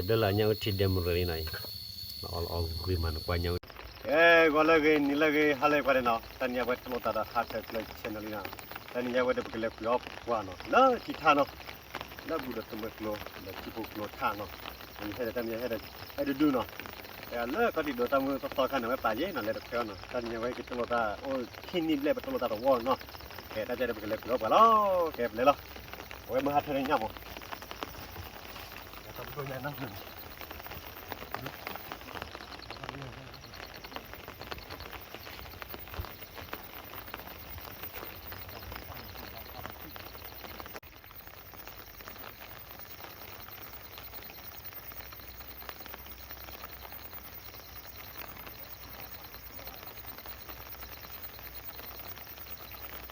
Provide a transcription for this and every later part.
လၢလၢညၣ်အုၣ်ထံဒဲမရၢလံနီၤအံၤ, လီၤအီလီၤအီဂ့ၤမးနကွၢ်ညၣ်အုၣ်, အဲ ဂီၤလၢအဂ့ၤ နံၤလၢအဂ့ၤ ဟါလၢအဂ့ၤပှၤဒဲးနီၤ, တနံၤအံၤဝဲတလိၣ်သးဒီး Hunter Clan Channel လံနီၤ, တနံၤအံၤဝဲဒီးပကလဲၤကွံာ်အီၣ်ပှၤနီၤ လၢထံထၣ်နီၤ, လၢဘူၣ်ဒီးကမၢကျိၤ ဒီးထံဖိကျိၤထၣ်နီၤ, ယဟဲဒီးတနံၤအံၤဟဲဒီး အဲၣ်ဒူဒူနီၤ, လၢကီၢ်တံာ်ဒိးတၢ်မုၢ်သီသီခါန့ၣ် အဝဲပာ်ယဲနီၤ လဲၤတခွဲအီၤနီၤ, တနံၤအံၤဝဲကတလိၣ်သးအိၣ်ခံနံၣ်ဘျဲၣ် ပတလိၣ်သးတဝီနီၤ, ကဲတ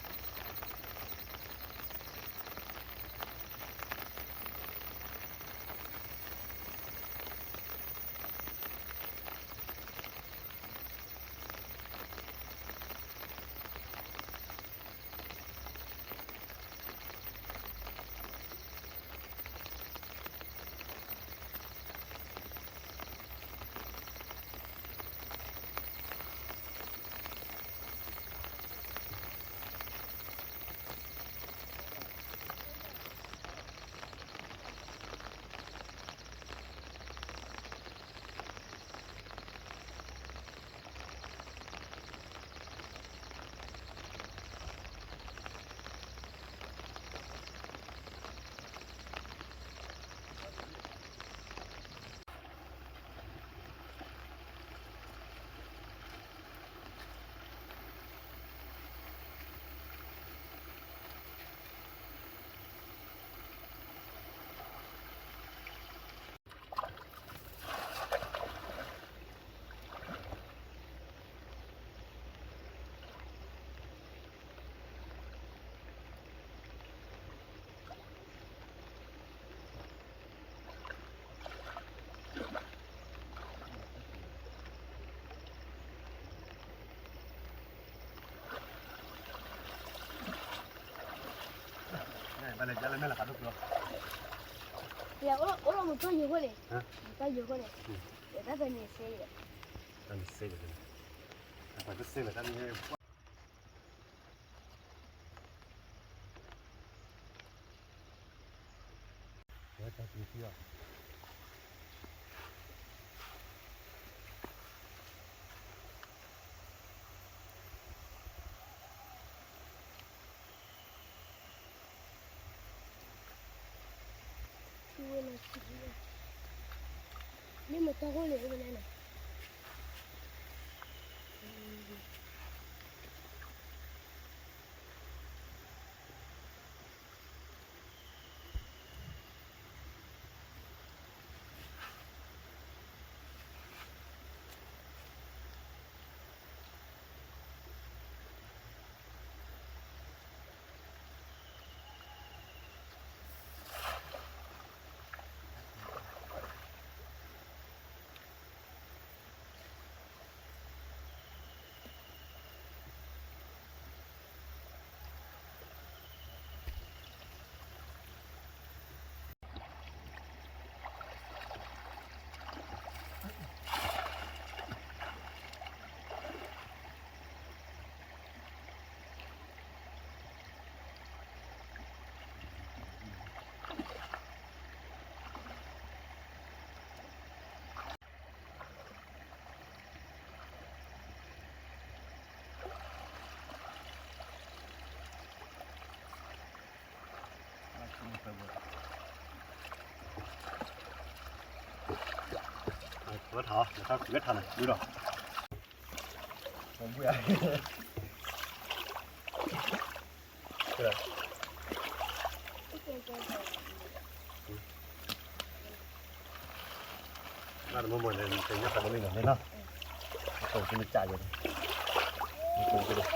ၢ်ကဲဒီးပကလဲၤကွံာ်အီၣ်ပှၤလီၤ, ကဲပလဲၤလီၤ, အဝဲမ့ၢ် Hunter န့ၣ်ညၣ်မး ဝဲထီၣ် ဝဲထီၣ် ဝဲထီၣ်န့ၣ် ဒုဒီး ဘုရား ငါတမ့ၢ်မ့ၢ်န့ၣ် တညါခါတမ့ၢ်န့ၣ်နီၤ, အကိးကမ့ၢ်ကၢ်ယဲန့ၣ်, အကိးကမ့ၢ်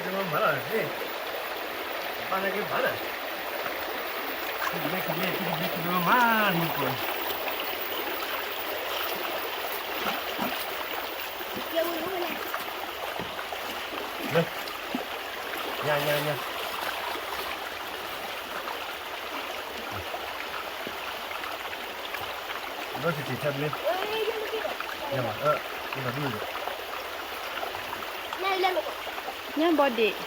မၤလီၤ, ဘၣ်လၢကဘၣ်လၢ, မ့ၢ်ကဘ့ၣ် မၤမုၢ်ကိၣ်, ညါ ညါ ညါ ဘီဒ့း, ညါဘီဒ့း, ညါမ့ၢ်တံၢ်, ညါမ့ၢ်တံၢ်, ညါမ့ၢ်တံၢ်, ညါမ့ၢ်တံၢ်,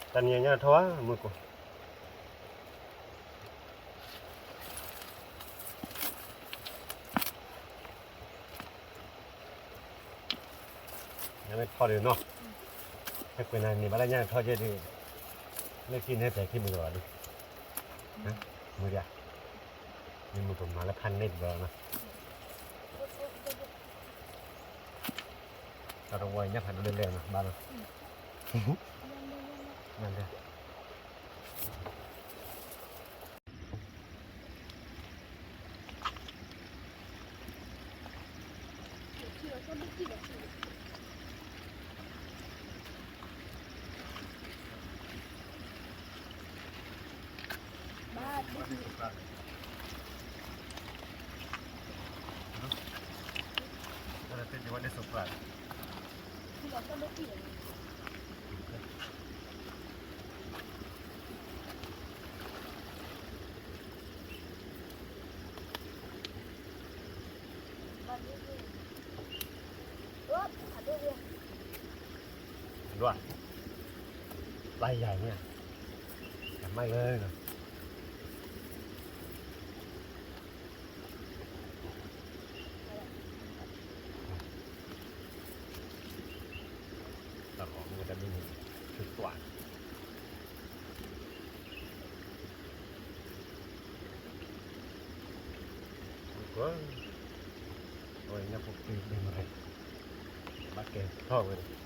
တၢ်နံၤညါထီၣ်ဧါ မုၢ်ကိၣ်, ညါမ့ၢ်ထီၣ်ဒံးနီၤ, ဟဲကွံာ်နၤန့ၣ် ဘၣ်လၢညါထီၣ်ကဲဒံး, လၢခံန့ၣ် ဟဲပျဲခံမုၢ်ကီၢ်လီၤဒံး, မုၢ်ဒံး, မ့ၢ်မုၢ်ကိၣ်မၤလၢဖးန့ၢ်တဘျီနီၤ, တၢ်တဝီအံၤညါဖးဒိၣ်လဲၣ်လဲၣ်နီၤ ဘၣ်နီၤ, မ့ၢ်ဒံး ဒွး, ပၢ်ယၤန့ၣ်, ကမၣ်လၢ တၢ်လီၤမ့ၢ်တၢ်ဒ်န့ၣ် ဆူၣ်သွၣ်န့ၣ် ကွၢ်, အဝဲညၣ်ဖိပ့ၢ်ဒိၣ်မး, ဘၣ်ကဲထီၣ်ဝဲ, နီၤ.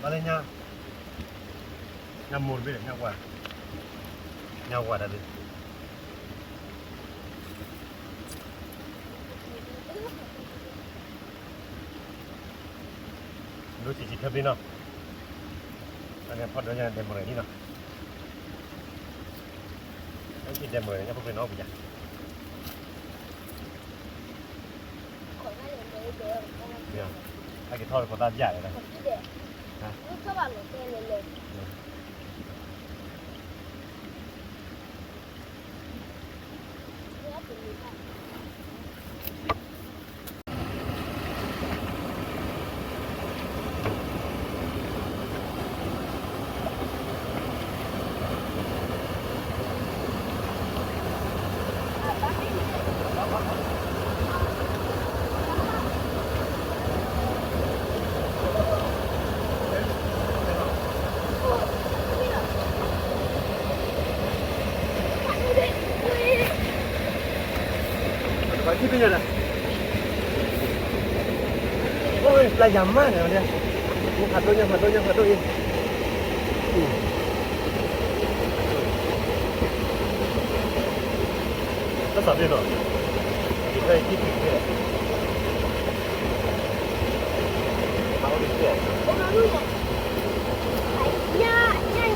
ဘၣ်လၢညါ, ညါမိၢ်တဘ့ၣ်ဒီး ညါဝၤ, ညါဝၤတၢ်ဘ့ၣ်, ဒိၣ်ဆံးဆံးထၢဘ့ၣ်နီၤ, အန့ၣ်ဖီၣ်ဒိၣ်ညါဒဲးမရံၤနီၤ, ဒဲးမရံၤညါဖိဖဲနီၤပယါ အက့ၤထီၣ်တခီသၣ်ဘၣ်လဲၣ်, ပှၤခံပညိၣ်ဒၣ်, အိၣ် ပျၢ်ယၤမးန့ၣ်, ဖးဒိၣ်ညါ ဖးဒိၣ်ညါ ဖးဒိၣ်အံၤ, တၢ်သးဘ့ၣ်နီၤ, ယဖဲယခံခံန့ၣ် ညါ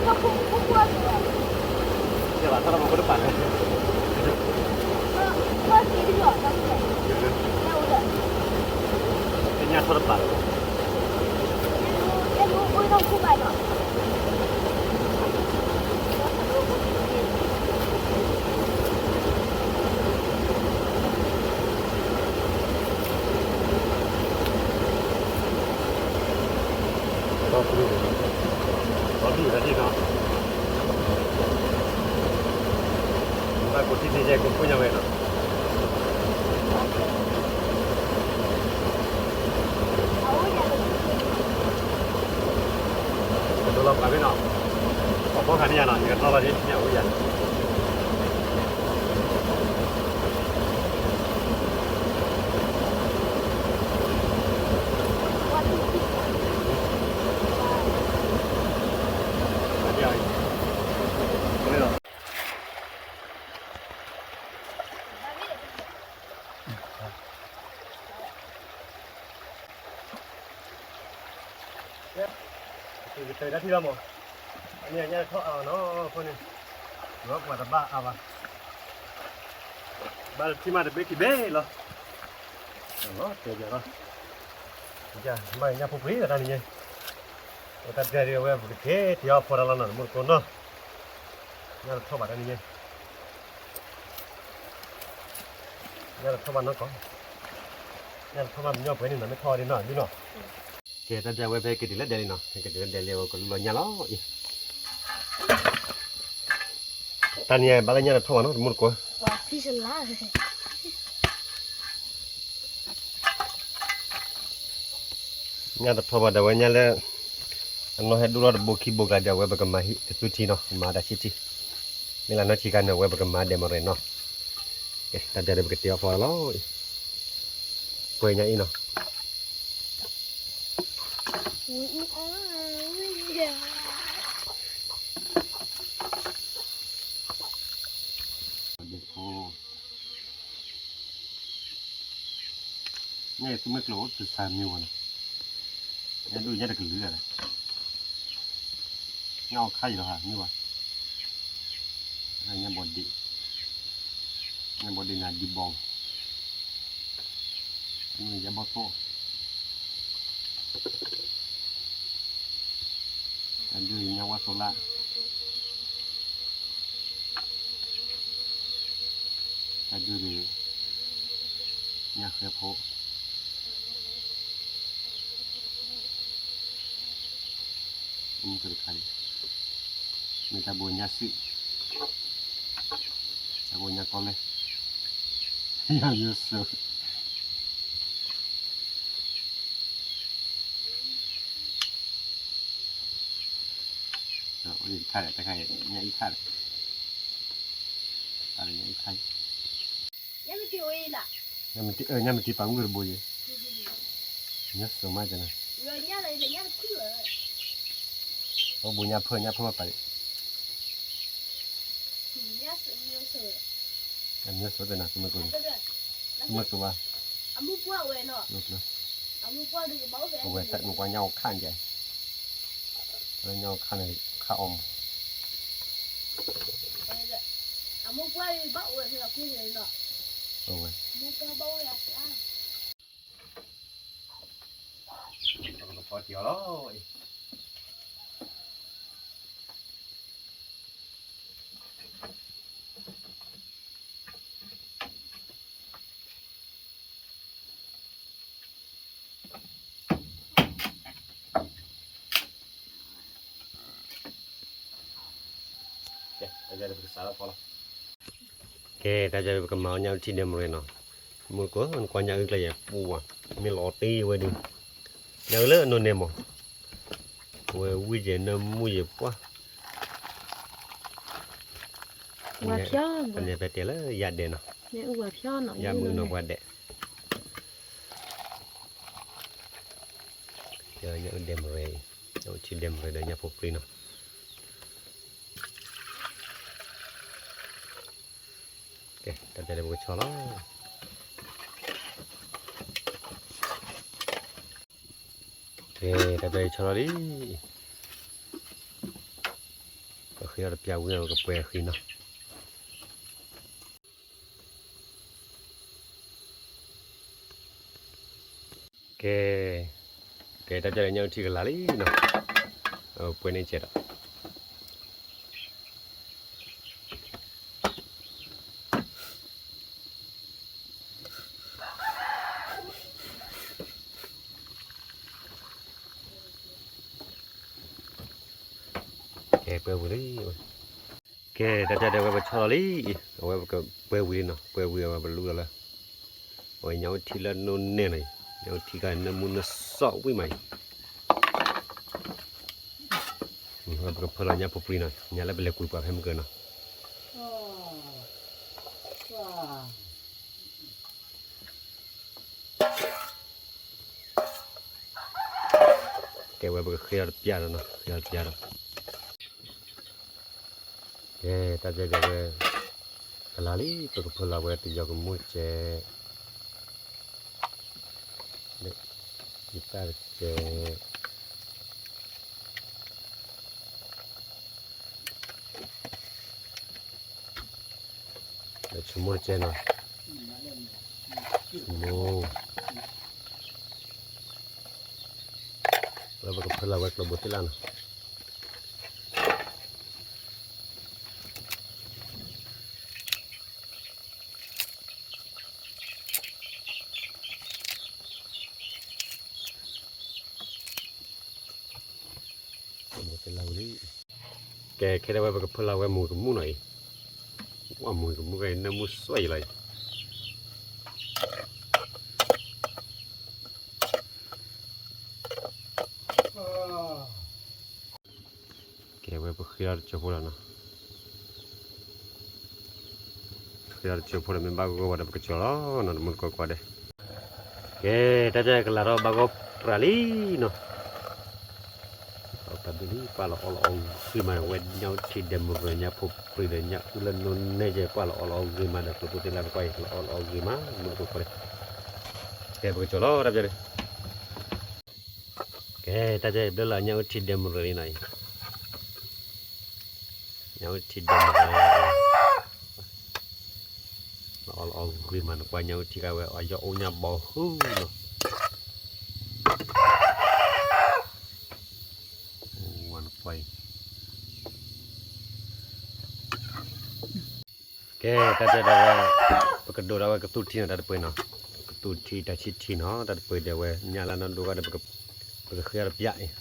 ထီၣ်တပာ်လီၤ. ဒီးဒုးတၢ်ဒ်နီၤ, ဘၣ်ကိးထံၣ်သ့ၣ်ညါ ကိးဖိညါဝဲနီၤ. ကဒိလီၤပှၤမ့ၢ်နီၤ, ပှၤဘီခါန့ၣ်ယါနီၤ ယကထီၣ်လီၤဒ်ညၣ်ဝံယါ. ကတၢၢ်တၢ်ထံၣ်လီၤမး, အန့ၣ်ညါတထီၣ်အါနီၤအဃိန့ၣ်, ပှၤတဘၣ်အါဘၣ်, ဘၣ်တထံၣ်မးတဘ့ၣ်ခံဘ့ၣ်လီၤ, လီၤတဲာ်ယၤလီၤ, ဘၣ်ညၣ်ဖိပှ့ၤလီၤတၢ်နံၤညါ, တၢ်တဲဒ်ဝဲပကက့ၤတ့ၤအီၣ်ဖီတၢ်လီၤနီၤ တမူတကိးနီၤ, ညၣ်တထီၣ်ဘၣ်တၢ်နံၤညါ ညၣ်တထီၣ်ဘၣ်နီၢ်ကီၢ်, ညၣ်တထီၣ်ဘၣ်ပညီပှဲၤန့ၣ်နီၤ မ့ၢ်ထီၣ်ဒ်နီၢ်ဒ်နီၢ်, ကဲတၢ်ဒၣ်ဝဲဖဲက့ၤတုၤလၢဒဲးလံနီၤ က့ၤတုၤလၢဒဲးလံ အဝဲကလူလီၤညၣ်လီၤအံၤ, တၢ်နံၤညါဘၣ်လၢညၣ်တထီၣ်ဘၣ်နီၤ တမူတကိး ညၣ်တထီၣ်ဘၣ်ဒၣ်ဝဲညၣ်လၢ အနီၢ်ဟဲဒိၣ်ထီၣ်တဘိခံဘိကျါဒီး အဝဲပကမၤဟံၣ်တသူထံနီၤ မၤတၢ်ဆံထံ, မ့ၢ်လၢနီၢ်ထံခါန့ၣ် အဝဲပကမၤဒဲးမရံၤနီၤ, တၢ်ဒၣ်ဒီးပကတ့အီၣ်ဖီလီၤ, ပှဲၤညါအံၤနီၤ. န့ၣ်သုမ့ၢ်ကျိၤတစၢ်မံဝဲနီၤ, ညၣ်ဒိၣ်ညၣ်တကလုာ်ဒၣ်လဲာ်, ညၣ်အီၣ်ခါအံၤလီၤဟးမ့ၢ်ဝဲ, ညၣ်ဘီဒ့, ညၣ်ဘီဒ့န့ၣ်ဒံဘီ, ညၣ်ဘီသိၣ် တၢ်ဒုးညၣ်ဝါသိလၣ်, တၢ်ဒုးဒုး ညၣ်ဃဲဖိ, အိၣ်မူကတခါလံ, မ့ၢ်တၢ်ဘိညၣ်စုၣ်, တၢ်ဘိညၣ်ကီလဲၣ်, ညၣ်ယိစၢၤ အိၣ်တခါဒီး တခါအံၤ ညၣ်အံၤခါဒီး တၢ်လၢညၣ်အံၤခါအံၤ, ညၣ်မ့ၢ်တ့ၢ်ပာ်မုၣ်ကတဘိယဲ, ညၣ်စိၤမးကနၤ, ညၣ်တခုလၢ အိၣ်ဘူးညၣ်ဖၢၣ် ညၣ်ဖၢၣ်ဝဲပာ်လံ, အမ့ၢ်စိသ့ၣ်နၤ သမၢကိး, သမၢကိးဘၣ်, အဝဲတၢ်နကွၢ်ညၣ်အိၣ်ခါန့ၣ်, လၢညၣ်အိၣ်ခါန့ၣ် ခါအီၣ်မး, အဝဲ ကဖီတံၢ်အီၤလီၤ. ကဲ တၢ်ကဲပကမၤအီၣ်ညၣ်အုၣ်ထံဒဲမရၢနီၤ, မုၢ်ကိး နကွၢ်ညၣ်အုၣ်ကျဲယဲၢ်ပူၤဝဲ, မ့ၢ်လီၤတ့ၢ်ဝဲဒုး, ညၣ်အုၣ်လၢအနိန့ၢ်မး, ဝဲဝံၣ်ယဲၢ်နၢမူယဲၢ်ပှၢ်, ပနဲၣ်ဖဲတဲလၢယၤဒဲးနီၤ, ယၤမုၢ်နီၤပှၤဒဲး, ညၣ်အုၣ်ဒဲမရၢအံၤ, ညၣ်အုၣ်ထံဒဲမရၢဒီးညၣ်ဖိပြံနီၤ. ကဲ တၢ်တဲလၢပကဆီလီၤ. ကဲ တၢ်တဲဆီလီၤလံ. ပဃ့အီၤတပျၢ်ဝံၤ ပကပှဲၤဃံနီၤ. ကဲ, ကဲ တၢ်တဲလၢညၣ်အုၣ်ထံကလၤလံနီၤ, ပှဲၤန့ၢ်ကဲဒီး ကဲ ပှဲၤဝံၤလံ. ကဲ တၢ်တဲဒၣ်ဝဲပဆီလီၤလံ, အဝဲပကပှဲၤဝံၤလံနီၤ, ပှဲၤဝံၤအဝဲပလူလီၤလၢ, အဝဲညၣ်အုၣ်ထံလၢနိန့ၢ်နီၤအံၤ, ညၣ်အုၣ်ထံကနၢမူနၢစီၣ်ဝံၣ်မးအံၤ, အဝဲပကဖၢလီၤညၣ်ဖိပြံနီၤ, ညၣ်လၢပလဲၤကွံာ်ပှၤဖဲမုၢ်ကနီၤ. ကဲ ဝဲပကဃ့အီၤတပျၢ်ဒီးနီၤ, ဃ့အီၤတပျၢ်ဒီး, ကဲ တၢ်တဲဒၣ်ဝဲ ကလၤလံ, ပကဖၢလီၤဝဲတယီၤကမူၣ်စဲး, လၢယတၢ်တကဲး ဒီးဆိကမိၣ်တကဲနီၤ, ဆိကမိၣ်, ဝဲပကဖၢလီၤဝဲကျိဘိသ့ၣ်လၣ်နီၤ. ကဲ ခဲဒၣ်ဝဲပကဖၢလီၤဝဲမုၢ်ကမူၣ်နီၤအံၤ, ဝဲမုၢ်ကမူၣ်ခဲအံၤ နၢမူစဲးအံၤလီၤအံၤ. ကဲ ဝဲပဃ့အီၤတကၠိဖိလီၤနီၤ, ဃ့အီၤတကၠိဖိဒီး မ့ၢ်ဘၣ်ဂီၢ်ဝဲဒီး ပကကၠီလီၤနီၤ, တမူတကိးကွၢ်ဒဲး. ကဲ တၢ်တဲကလၤထီၣ်ဘၣ်ဂီၢ်ပြးလံနီၤ. တၢ်ဘျုးလံ ပှၤလီၤအီလီၤအီဂ့ၤမး, ဝဲညၣ်အုၣ်ထံဒဲမုၢ်ရၢ ညၣ်ဖိပြံဒီး ညၣ်အုၣ်လၢနိန့ၢ်ကဲ ပှၤလီၤအီလီၤအီဂ့ၤမးဒီး ကျိဖိသ့ၣ်လၢပကွၢ်အံၤ လီၤအီလီၤအီဂ့ၤမး တမူတကိးကွၢ်ဒဲး. ကဲ ပကကၠီလီၤ တၢ်ဘျုးလံ. ကဲ တၢ်တဲဘျုးလၢညၣ်အုၣ်ထံဒဲမုၢ်ရၢလံနီၤအံၤ, ညၣ်အုၣ်ထံဒဲမုၢ်ရၢ လီၤအီလီၤအီဂ့ၤမး, နကွၢ်ညၣ်အုၣ်ထံကါဝဲ အယီၢ်အိၣ်ညၣ်ဘီဟုနီၤ. ဝဲနကွၢ်အံၤ, ကဲ တၢ်တဲဒၣ်ဝဲ ပကဒိးဒၣ်ဝဲကသူၣ်ထံနီၤ တၢ်တပှဲၤနီၤ, ကသူၣ်ထံတၢ်ဆံၣ်ထံနီၤ တၢ်တပှဲၤဒၣ်ဝဲ ညၣ်လၢနီၢ်ဒိၣ်ဂၤဒီး ပကဃ့အီၤတပျၢ်အံၤ.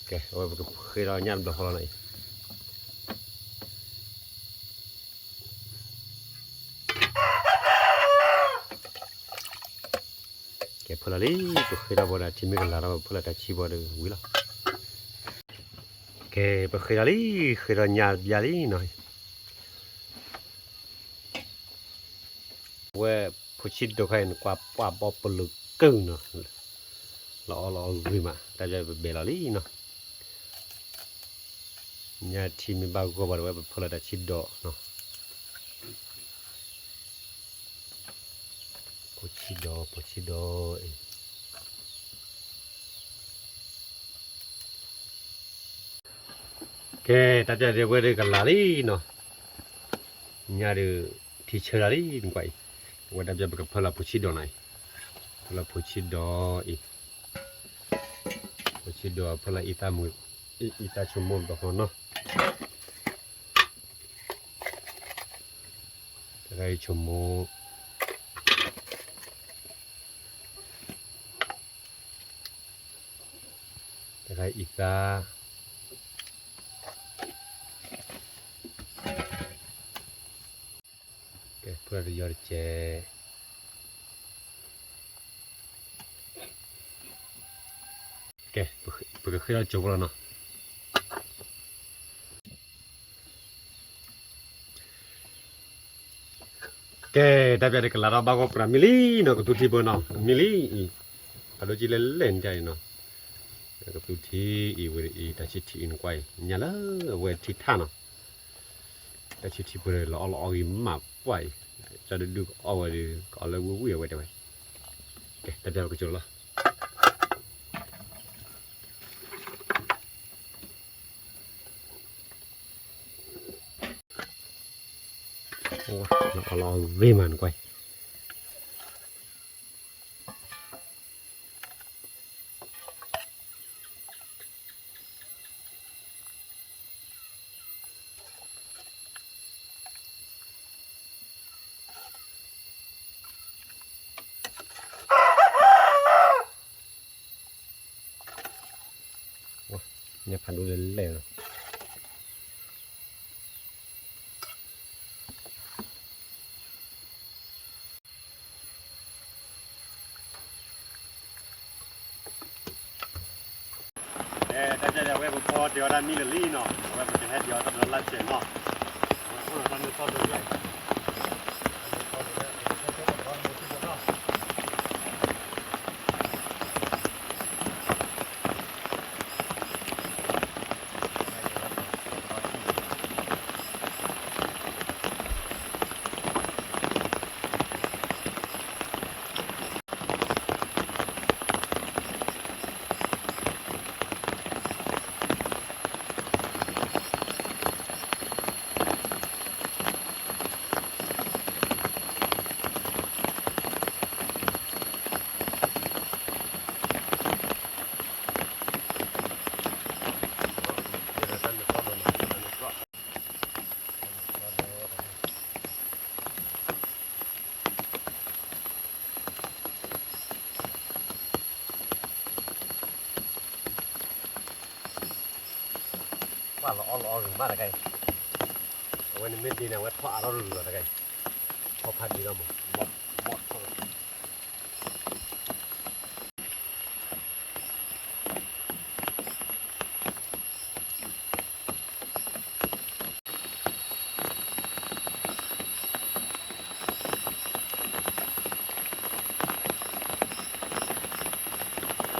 ကဲ အဝဲပကဃ့ဒီးညၣ်တဘျီဃီလီၤနီၤအံၤ. ကဲ ဖၢလီၤလံ, ပဃ့ထီၣ်ဘီဒီး ထံမ့ၢ်ကလၤထီၣ် ပဖၢလီၤတၢ်ဆံၣ်ဘီဒီးဝံၤလီၤ. ကဲ ပဃ့ထီၣ်လံ, ဃ့ထီၣ်ညၣ်တဘျၢလံနီၤ. ဝဲဖိဆံးဒိၣ်ခါအံၤ နကွၢ်ပှၢ်ဘီပလုာ်ကုၢ်နီၤ, လီၤအီၣ်လီၤအီၣ်ဂ့ၤမး တၢ်ပျၢ်ပဘဲလီၤလံနီၤ, ညၣ်ထံမ့ၢ်ဘၣ်ဂီၢ်ဘၣ်ဒီးဝဲပဖၢလီၤတၢ်ဆံၣ်ဒီးနီၤ, ဖိဆံၣ်ဒီး ဖိဆံၣ်ဒီးအံၤ ကဲ တၢ်ပျၢ်ဒ်ဝဲဒၣ်ကလၤလံနီၤ, ညၣ်ဒုး ထံဆၢလီၤလံ နကွၢ်အံၤ, အဝဲတၢ်ပျၢ်ပကဖၢလီၤဖိဆံၣ်ဒီးနီၤအံၤ, ဖၢလီၤဖိဆံၣ်ဒီးအံၤ, ဖိဆံၣ်ဒီးဖၢလီၤအံသၣ်မုာ်, အံသၣ်ဆိကမိၣ်ဒီးဃီနီၤ, တခါအံၤဆိကမိၣ် တခါအံသၣ်, ကဲ ဖၢတယီတကဲး, ကဲ ပကဃ့ထီၣ်ကၠိဖိလီၤနီၤ. ကဲ တၢ်ပျၢ်ဒုးကလၤထီၣ်ဘၣ်ဂီၢ်ပြးမံလံနီၤ, ကသူထံဖိနီၤ မံလံအံၤ, ဖးဒိၣ်ကံလၢလဲၣ်န့ၣ်တၢ်အံၤနီၤ, ကသူထံအံၤဝဲအံၤ တၢ်ဆံၣ်ထံအံၤနကွၢ်အံၤ ညါလၢအဝဲထံထၣ်နီၤ, တၢ်ဆံၣ်ထံဖိလီၤအီၣ်လီၤအီၣ်ဂ့ၤမးပှၢ်အံၤ, ကၠီဒုဒုကအီၣ်ဝဲဒီး ကအီၣ်လၢဝံၣ်ဝံၣ်အဝဲတဲဝဲ, ကဲ တၢ်ပျၢ်ပကကၠိလီၤ. အီၣ်လီၤအီၣ်ဂ့ၤမးနကွၢ် ညၣ်ဖးဒိၣ်လၢလဲၣ်လီၤ. တၢ်ပျၢ်ဒုး အဝဲပဖီတ့ၢ်အီၣ်တၢ်မံလၢာ်လံနီၤ, အဝဲပကဟဲတ့ၢ်အီၣ်တၢ်ဒီးလၢ်စဲးနီၤ, အဝဲအိၣ်ဒီးတၢ်မ့ၢ်သီဒိၣ်ယါအံၤ ပှၢ်လီၤအီၣ်လီၤအီၣ်ဂ့ၤမးတခါအံၤ, အဝဲန့ၣ်မ့ၢ်ဒ်န့ၣ် အဝဲထီၣ်အါထီၣ်ရူၤရူၤလီၤတခါအံၤ, ထီၣ်ဖးဒံးလီၤမး, ဘီၣ်ထီၣ်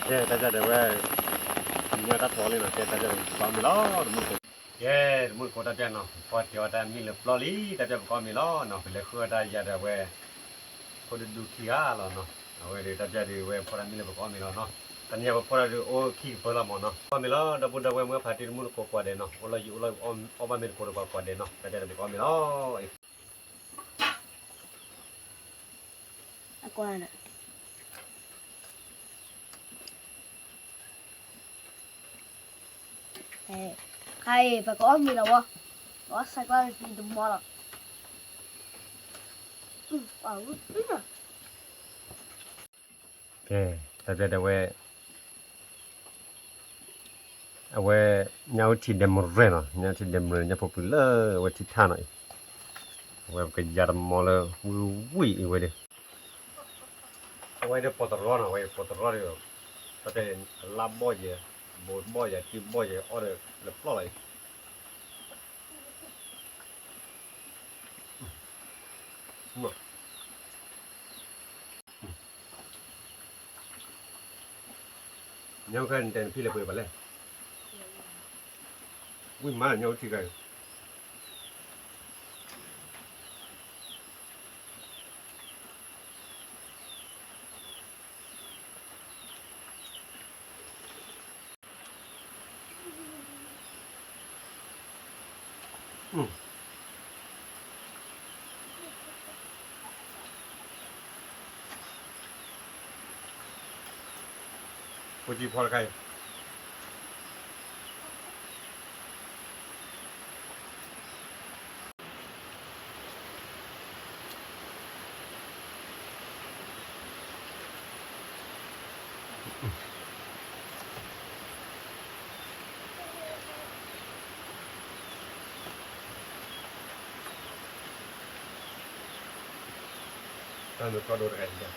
ကဲ တၢ်ပျၢ်ဒုးဝဲ ညၣ်တၢ်ထီလံနီၤ, ကဲ တၢ်ပျၢ်ဒုးပကီၢ်မ့ၤလီၤ တမူတကိး, ကဲ တမူတကိး တၢ်ပျၢ်နီၤ, ပဖီတ့ၢ်အီၣ်တၢ်မံလၢာ်ပျီလံ, တၢ်ပျၢ်ပကီၢ်မ့ၤလီၤနီၤ, ပလဲၤဃုအီၣ်တၢ်ယၤဒီးအဝဲ ဖိဒုဒူခံဂၤလီၤနီၤ, အဝဲဒီးတၢ်ပျၢ်ဒုးဝဲဖီတၢ်မံလၢာ်ပကီၢ်မ့ၤလီၤနီၤ, တနံၤအံၤပဖီတၢ်ဒုးအိၣ်ခံကပၢလီၤမးနီၤ, ပကီၢ်မ့ၤလီၤ ဒီပုၢ်ဒီဝဲၢ်မုၢ်ဖးတံၢ်တမူတကိးကိးဂၤဒဲးနီၤ, အိၣ်လၢယအိၣ်လၢအီၣ်ဘၣ်မ့ၤတကိးဒီးပှၤကိးဂၤဒဲးနီၤ, တၢ်ပျၢ်ဒုးပကီၢ်မ့ၤလီၤ. အကွၢ်န့ၣ် ခါအံၤ ပကအီၣ်မ့ၤလီၤဝဲ, ပအီၣ်ဆဲးကျၢ်တမံၤတမီၤလီၤ. ကဲ တၢ်ပျၢ်ဒုးဝဲ အဝဲ ညၣ်အိၣ်ထံဒဲးမရဲၣ်နီၤ, ညၣ်ထံဒဲးမရဲၣ် ညၣ်ဖိပူၤလၢအဝဲထံထၣ်နီၤအံၤ, အဝဲပကယၤတမီၤလၢဝံၣ်ဝံၣ်အံၤဝဲဒီး အဝဲဒီးပီၤတရီနီၤ, အဝဲပီၤတရီဒီး တၢ်တဲအလါဘီၣ်ယဲ, ဘိးဘီၣ်ယဲ, တံၢ်ဘီၣ်ယဲ အီၣ်ဒီးလၢပျီလီၤအံၤ. မ့ၢ် ညါခါနတဲနဖံလဲၤပှ့ၤပှၤလဲၣ်, ဝံၣ်မးညါအိၣ်ထံဂၤ, ဖိကံဖီတခါအံၤ တၢ်မ့ၢ်ကီၢ်ဒိတဂၤ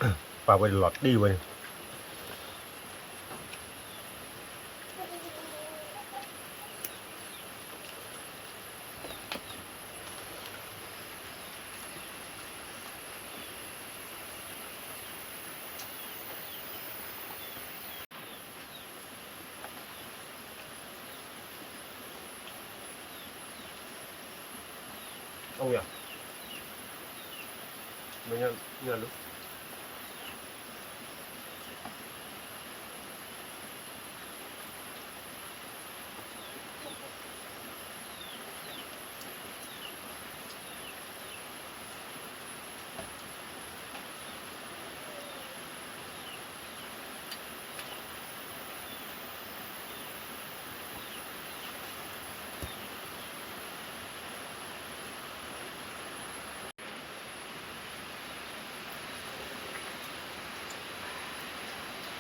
အံၤ ပာ်ဝဲလီၤတံၢ်ဝဲန့ၣ် အိၣ်ယၤ, မ့ၢ်ညၣ်လူၤ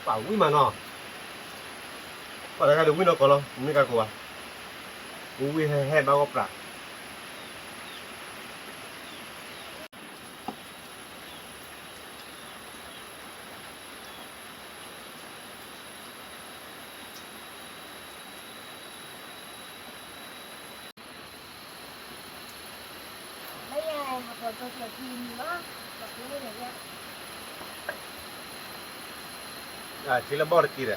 ပှၤဝံၣ်မးနီၤ, ပှၤတဂၤဒီးဝံၣ်နီၢ်ကီၢ်လီၤ မ့ၢ်ကကိးဘၣ်, ဝံၣ်ဟဲဟဲဘၣ်ဂီၢ်ပြး ထံလၢဘီၣ်တက့ၢ်ဒီး တၢ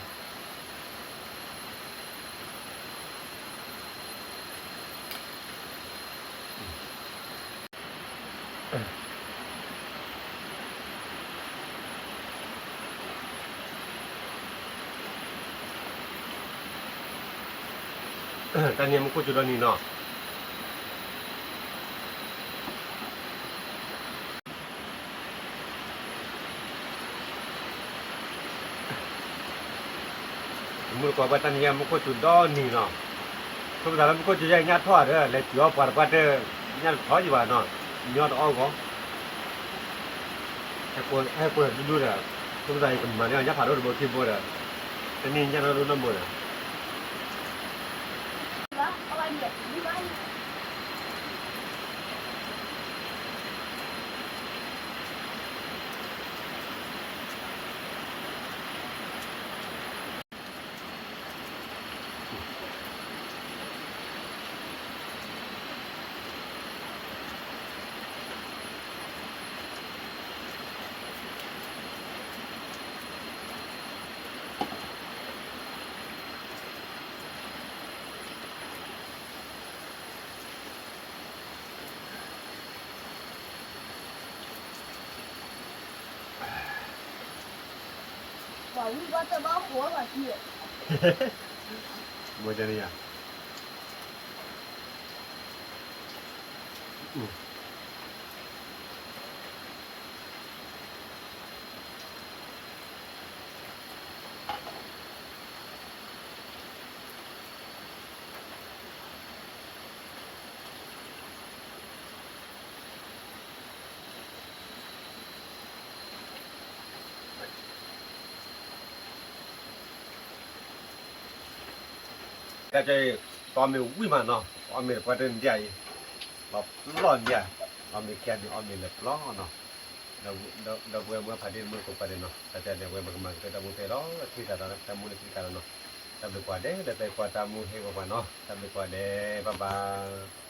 ်နံၤမူခိၣ်စူၤဒီနံၤနီၤ, မုၢ်တကိးဘၣ်တၢ်နံၤမူခိၣ်စူၤဒီနံၤနီၤ, ဆိပသးလၢမူခိၣ်စူၤယဲၢ်ညၣ်ထီၣ်ဒီး လဲၤစံၣ်အီၣ်ပှၤတပှၢ်တၢၢ် ညၣ်တထီၣ်ယံၤဘၣ်နီၤ, ညီတအီၣ်ဂီၢ် ဟဲကိးဟဲဒူဒူဒီး, ဆိပသးယကမၤန့ၢ်အီၤညၣ်ဖးဒိၣ်တဘိခံဘိဒီး, တနံၤညၣ်နီၢ်ဒိၣ်နီၢ်ဘိဒီး ပှၤဝံၣ်ဘၣ်တဘၣ်ဃိဘၣ်ကံ, မ့ၢ်တန့ၣ်ယၤ တၢ်ကဲအံၤ တီမ့ၢ်ဝံၣ်မးနီၤ, အီၣ်မ့ၤတပှၢ်တၢၢ်နံၣ်အံၤ, လီၤပျီၢ်နံၣ်ဧါ, အီၣ်မ့ၤခံဂၤန့ၣ် အီၣ်မ့ၤလၢပျီနီၤ, ဒီပုၢ်ဝဲၢ်မုၢ်ဖးဒ့ၣ်မုၢ်ကိးပှၤန့ၣ်နီၤ, တၢ်ကဲန့ၣ် အဝဲပကမၤကတၢၢ်တၢ်မူဖဲလီၤ, ထံၣ်သးဒီးတၢ်မူလၢခံတခါလီၤနီၤ. တၢ်ဘျုးကိးဂၤဒဲး လၢသုကွၢ်တၢ်မူဟ့ၣ်ဂီၤပှၤနီၤ, တၢ်ဘျုးကိးဂၤဒဲး bye bye.